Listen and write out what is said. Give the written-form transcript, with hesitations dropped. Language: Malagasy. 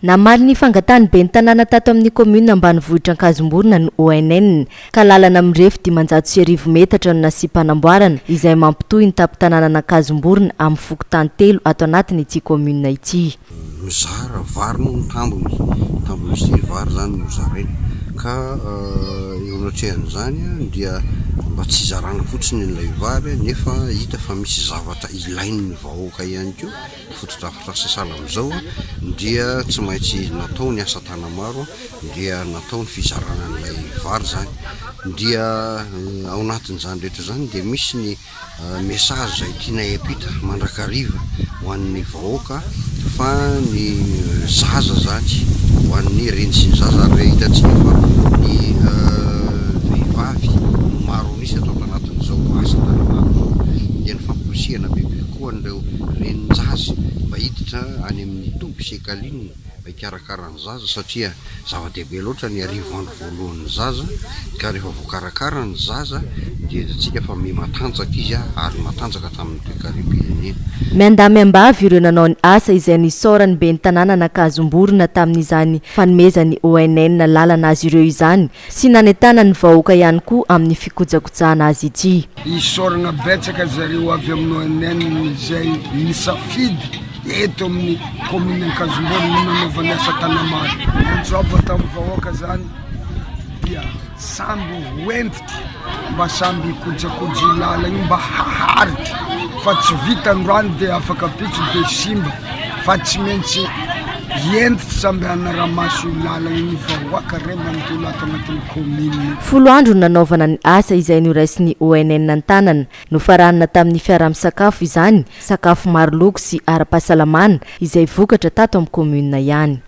Namaly ny fangatahan'ny ben'ny tanàna tato amin'ny kaominina ambanivohitra Ankazomborona ny ONN, ka lalana mirefy 1500 metatra no nasiam-panamboarana, izay mampitohy ny tampon-tanànan'Ankazomborona amin'ny fokontany telo ato anatin'ity kaominina ity. Mizara vary moa ny tambiny, tambin'izy ity vary izany no zaraina, ka eo anatrehan'izany dia mba tsy hizarana fotsiny an'ilay vary nefa hita fa misy zavatra ilain'ny vahoaka ihany koa. Fotodrafitrasa sahala amin'izao dia tsy maintsy natao ny asa tanamaro dia natao ny fizarana an'ilay vary izany. Dia ao anatin'izany rehetra izany dia misy ny message izay tianay hampita mandrakariva ho an'ny vahoaka fa ny zaza izany ho an'ny reny sy ny zaza ary hitantsika fa ny vehivavy no maro an'isa ato anatin'izao asa tanamaro izao dia ny famporisihana bebe kokoa an'ireo renin-jaza mba hiditra any amin'ny toby Secaline mba hikarakara ny zaza satria zava-dehibe loatra ny arivo andro voalohan'ny zaza ka rehefa voakarakara ny zaza dia hitantsika fa miha-matanjaka izy ary matanjaka tamin'ny toekarem-pirenena. Miandahy miambavy ireo nanao ny asa izay nisaoran'ny ben'ny tanànan'Ankazomborona tamin'izany fanomezan'ny ONN lalana azy ireo izany sy nanentanany ny vahoaka ihany koa amin'ny fikojakojana azy ity. Isaorana betsaka zareo avy amin'ny ONN izay nisafidy eto amin'ny commune Ankazombory no nanaovany asa tanamaro. Ny antso avo atao amin'ny vahoaka zany dia samby ho hentitra mba samby hikojakoja io lalana io mba haharitra fa tsy vita androany dia afaka ampitso dia simba fa tsy maintsy hentitra samby hanara-maso io lalana io ny vahoaka ray manontolo ato anatin'ny commune. 10 andro no nanaovana ny asa izay noraisin'ny ONN an-tanana. Nofaranana tamin'ny fiaraha-misakafo izany, sakafo maro loko sy ara-pahasalamana izay vokatra tato amin'ny commune ihany.